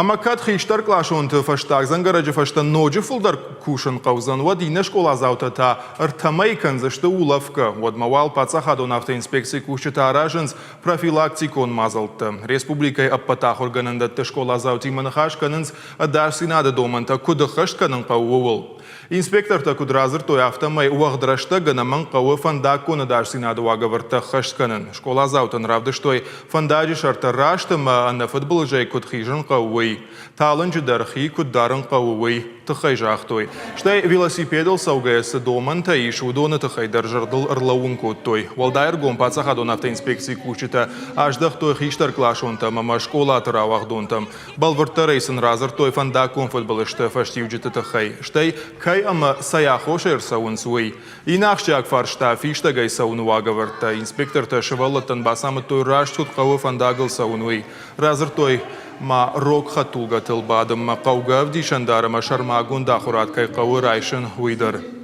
Ӕмӕ кӕд хистӕркъласонты фӕстаг дзӕнгӕрӕджы фӕстӕ ноджы фылдӕр кусын хъӕудзӕн, уӕд иннӕ скъоладзаутӕ та ӕртӕмӕй кӕндзысты улӕфгӕ. Уӕдмӕ уал паддзахадон автоинспекцийы кусджытӕ аразынц профилактикон мадзӕлттӕ. Республикӕйы ӕппӕт ахуыргӕнӕндӕтты скъоладзаутимӕ ныхас кӕнынц, ӕдасдзинады домӕнтӕ куыд ӕххӕст кӕнын хъӕуы, ууыл. Инспектортӕ куыд радзырдтой, афтӕмӕй уӕгъд рӕстӕг ӕнӕмӕнг хъӕуы фӕндаггон ӕдасдзинады уагӕвӕрдтӕ ӕххӕст кӕнын. Скъоладзаутӕн равдыстой, фӕндаджы сӕртӕ раст ӕмӕ ӕнӕфыдбылызӕй куыд хизын хъӕуы, уый. Талынджы дӕр хи куыд дарын хъӕуы, уый тыххӕй загътой. Стӕй велосипедыл цӕугӕйӕ цы домӕнтӕ ис, уыдоны тыххӕй дӕр зӕрдыл ӕрлӕууын кодтой. Уӕлдай ӕргом паддзахадон автоинспекцийы кусджытӕ аздӕхтой хистӕркъласонтӕм ӕмӕ скъолаты рауагъдонтӕм. Бӕлвырддӕрӕй сын радзырдтой фӕндаггон фыдбылызты фӕстиуджыты тыххӕй, стӕй кӕй ӕмӕ цӕй аххосӕй ӕрцӕуынц, уый. Иннӕ ахсджиаг фарста фистӕгӕй цӕуыны уагӕвӕрдтӕ. Инспектортӕ сывӕллӕттӕн бацамыдтой, раст куыд хъӕуы фӕндагыл цӕуын, уый. Радзырдтой ма рог хӕдтулгӕтыл бадынмӕ хъӕугӕ ӕвдисӕндар ӕмӕ сӕрмагонд ахуырад кӕй хъӕуы райсын, уый дӕр.